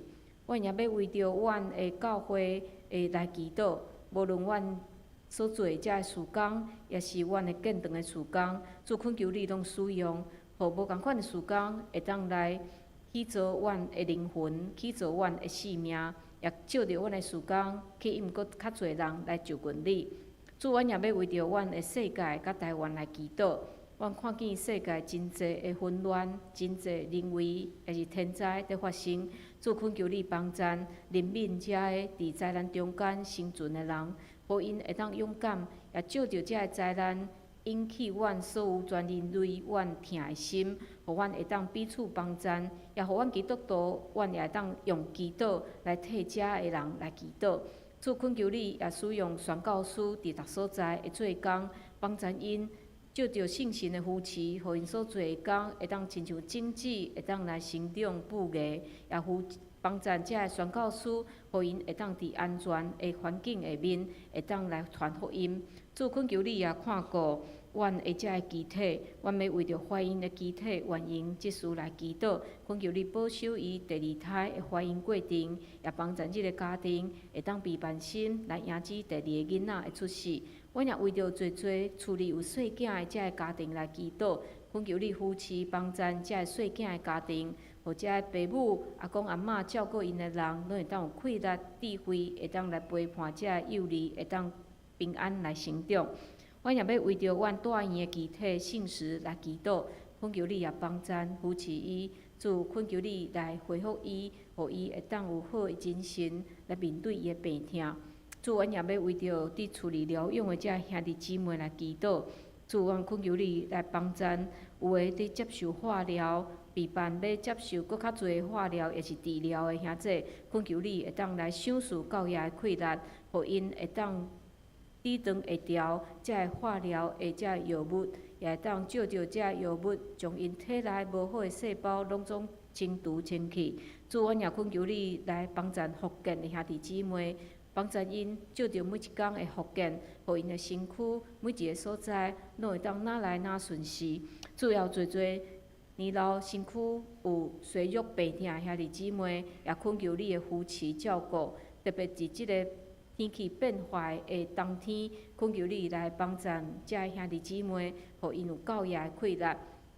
阮也欲為著阮的教會會來祈禱，無論阮所做的這个事工，抑是阮的建堂的事工，主懇求你攏使用，予無仝款的事工會當來起造阮的靈魂，起造阮的性命，也藉著阮的事工，吸引閣較濟人來就近你。主，阮也欲為著阮的世界佮台灣來祈禱。阮看見世界真濟的紛亂，真濟人為，抑是天災佇發生。主懇求你幫贊、憐憫遮个佇災難中間生存的人，予𪜶會當勇敢，也藉著遮个災難引起阮所有全人類阮疼的心，予阮會當彼此幫贊，也予阮基督徒，阮也會當用祈禱來替遮个人來祈禱。主懇求你，也使用宣教師佇逐所在的做工，幫贊𪜶，藉著聖神的扶持，予𪜶所做的工會當親像種子，會當來成長布芽，也扶幫贊遮个宣教師，予𪜶會當佇安全的環境下面，會當來傳福音。主懇求你也看顧阮的遮个肢體，阮欲為著懷孕的肢體原因這事來祈禱，懇求你保守伊第二胎的懷孕過程，也幫助這个家庭會當備辦心來迎接第二个囡仔的出世。阮也為著濟濟厝裡有細囝的遮个家庭來祈禱，懇求你扶持幫助遮个細囝的家庭，予遮个爸母、阿公阿嬤照顧𪜶的人，攏會當有氣力、智慧，會當來陪伴遮个幼兒，會當平安來成長。阮也欲為著阮大院的肢體信實來祈禱，懇求你也幫贊扶持伊，主懇求你來恢復伊，予伊會當有好的精神來面對伊的病痛。主，阮也欲為著佇厝裡療養的遮兄弟姊妹來祈禱，主，阮懇求你來幫贊，有的佇接受化療，備辦欲接受閣較濟化療，抑是治療的兄弟，懇求你會當來賞賜教協的氣力，予𪜶會當抵擋會牢遮个化療的遮个藥物，也會當藉著遮个藥物，將𪜶體內無好的細胞攏總清除清去。主，阮也懇求你來幫贊復健的兄弟姊妹，幫贊𪜶藉著每一工的復健，予𪜶的身軀每一个所在，攏會當若來若順勢。主要濟濟年老身軀有衰弱病痛的兄弟姊妹，也懇求你的扶持照顧，特別佇這个天氣變化的冬天，懇求你來幫贊遮个兄弟姊妹，予𪜶有夠額的氣力，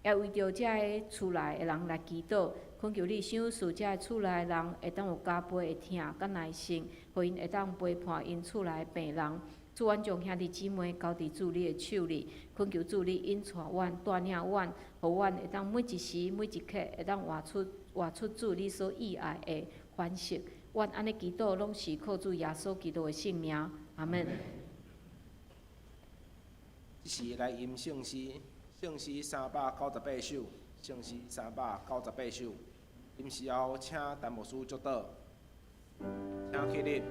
也為著遮个厝內的人來祈禱，懇求你賞賜遮个厝內的人會當有加倍的疼佮耐性，予𪜶會當陪伴𪜶厝內的病人。主，阮將兄弟姊妹交佇主你的手裡，懇求主你引帶阮、帶領阮，予阮會當每一時每一刻會當活出主你所喜愛的款式。阮按呢祈禱，攏是靠主耶穌基督的聖名，阿們。這時來吟聖詩，聖詩398首，聖詩398首。吟詩後，請陳牧師祝禱，請起立。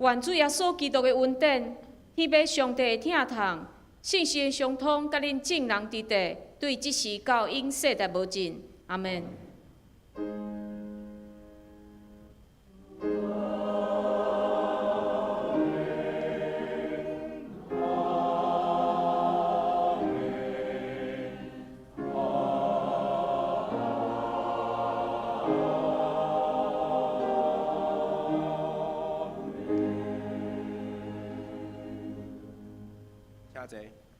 願主耶穌基督的恩典，天父上帝的疼痛，聖神的相通，佮恁眾人佇佇，對這時到永世代無盡。阿們。請坐。